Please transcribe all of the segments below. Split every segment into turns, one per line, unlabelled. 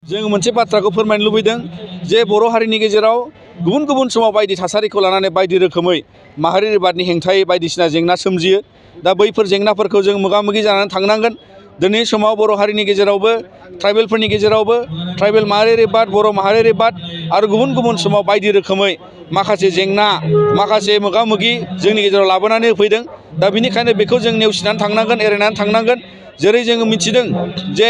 जों मोनसे बाथ्राखौ फोरमायनो लुबैदों जे बर' हारिनि गेजेराव गुबुन गुबुन समाव बायदि थासारिखौ लानानै बायदि रोखोमै माहारियारि बादनि हेंथायै बायदिसिना जेंना सोमजियो। दा बैफोर जेंनाफोरखौ जों मोगा मोगि जानानै थांनांगोन। दिनै समाव बर' हारिनि गेजेरावबो ट्राइबेलफोरनि गेजेरावबो ट्राइबेल माहारियारि बाद बर' माहारियारि बाद आरो गुबुन गुबुन समाव बायदि रोखोमै माखासे जेंना माखासे मोगा मोगि जोंनि गेजेराव लाबोनानै होफैदों। दा बिनिखायनो बेखौ जों नेवसिनानै थांनांगोन एरायनानै थांनांगोन। जेरै जोङो मिथिदों जे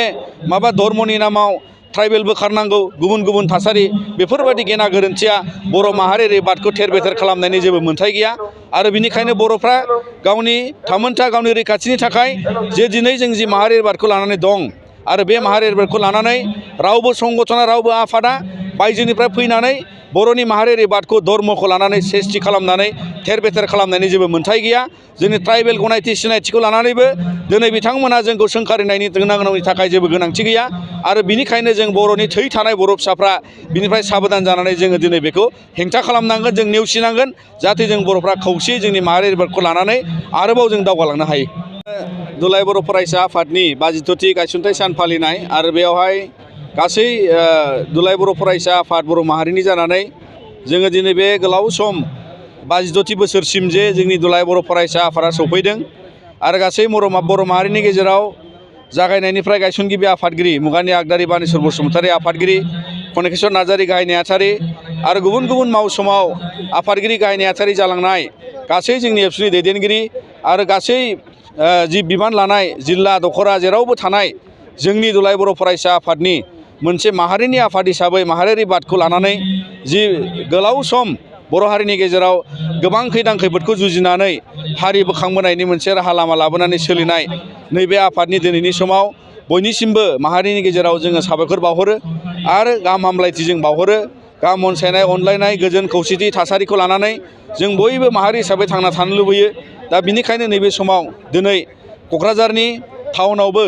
माबा धर्मनि नामाव ट्राइबेल बोखारनांगौ गुबुन गुबुन थासारि बेफोरबायदि गेना गोरोन्थिया बर' माहारियारि बादखौ थेर बेथेर खालामनायनि जेबो मोन्थाय गैया। आरो बिनिखायनो बर'फ्रा गावनि थामोनथा गावनि रैखाथिनि थाखाय जे दिनै जों जि माहारियारि बादखौ लानानै दं आरो बे माहारियारि बादखौ लानानै रावबो संगठना रावबो आफादा बायजोनिफ्राय फैनानै बर'नि माहारियारि बादखौ धर्मखौ लानानै सेसथि खालामनानै थेर बेथेर खालामनायनि जेबो मोन्थाय गैया। जोंनि ट्राइबेल गनायथि सिनायथिखौ लानानैबो दिनै बिथांमोना जोंखौ सोंखारिनायनि गोनांनि थाखाय जेबो गोनांथि गैया। आरो बिनिखायनो जों बर'नि थै थानाय बर' फिसाफ्रा बिनिफ्राय साबधान जानानै जोङो दिनै बेखौ हेंथा खालामनांगोन जों नेवसिनांगोन जाहाथे जों बर'फ्रा खौसेयै जोंनि माहारियारि बादखौ लानानै आरोबाव जों दावगालांनो हायो। दुलाराय बर' फरायसा आफादनि 52थि गायसनथाइ सान फालिनाय आरो बेवहाय गासै दुलाराय बर' फरायसा आफाद बर' माहारिनि जानानै जोङो दिनै बे गोलाव सम 52थि बोसोरसिम जे जोंनि दुलाराय बर' फरायसा आफादा सौफैदों आरो गासै बर' माहारिनि गेजेराव जागायनायनिफ्राय गायसनगिरि आफादगिरि मुगानि आगदारि बानेस्वर बसुमतारी आफादगिरि कनकेश्वर नार्जारी गाहाय नेहाथारि आरो गुबुन गुबुन मावसमाव आफादगिरि गाहाय नेहाथारि जालांनाय गासै जोंनि एबसुनि दैदेनगिरि आरो गासै जि बिबान लानाय जिल्ला दखरा जेरावबो थानाय जोंनि दुलाराय बर' फरायसा आफादनि मोनसे माहारिनि आफाद हिसाबै माहारियारि बादखौ लानानै जि गोलाव सम बर' हारिनि गेजेराव गोबां खैदां खैफोदखौ जुजिनानै हारि बोखांबोनायनि मोनसे राहा लामा लाबोनानै सोलिनाय नैबे आफादनि दिनैनि समाव बयनिसिमबो माहारिनि गेजेराव जोङो साबायखर बावहरो आरो गाहाम हामलायथि जों बावहरो। गाहाम अनसायनाय अनलायनाय गोजोन खौसेथि थासारिखौ लानानै जों बयबो माहारि हिसाबै थांना थानो लुबैयो। दा बिनिखायनो नैबे समाव दिनै क'क्राझारनि टाउनावबो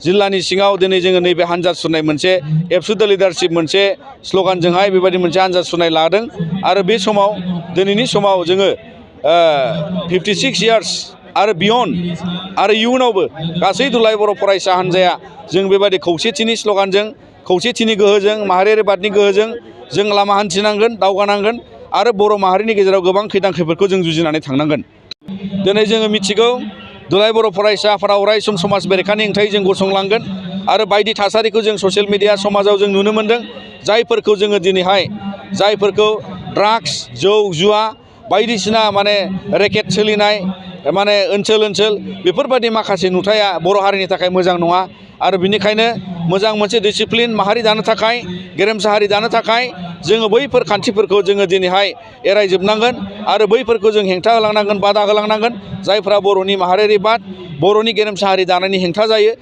जिल्लानि सिङाव दिनै जोङो नैबे हान्जा सुरनाय मोनसे एबसु द लिडारशिप मोनसे स्ल'गानजोंहाय बेबायदि मोनसे हान्जा सुरनाय लादों। आरो बे समाव दिनैनि समाव जोङो 56 इयार्स आरो बियन्ड आरो इयुनावबो गासै दुलाराय बर' फरायसा हान्जाया जों बेबायदि खौसेथिनि स्ल'गानजों खौसेथिनि गोहोजों माहारियारि बादनि गोहोजों जों लामा हान्थिनांगोन दावगानांगोन आरो बर' माहारिनि गेजेराव गोबां खैदां खैफोदखौ जों जुजिनानै थांनांगोन। दिनै जोङो मिथिगौ दुलाराय बर' फरायसा आफादा अरायसम समाज बेरेखानि हेंथायै जों गसंलांगोन आरो बायदि थासारिखौ जों ससियेल मिडिया समाजाव जों नुनो मोन्दों जायफोरखौ जोङो दिनैहाय जायफोरखौ ड्राग्स जौ जुवा बायदिसिना माने रेकेट सोलिनाय माने ओनसोल बेफोरबायदि माखासे नुथाया बर' हारिनि थाखाय मोजां नङा। आरो बिनिखायनो मोजां मोनसे डिसिप्लिन माहारि दानो थाखाय गेरेमसा हारि दानो थाखाय जोङो बैफोर खान्थिफोरखौ जोङो दिनैहाय एरायजोबनांगोन आरो बैफोरखौ जों हेंथा होलांनांगोन बादा होलांनांगोन जायफ्रा बर'नि माहारियारि बाद बर'नि गेरेमसा हारि दानायनि हेंथा जायो।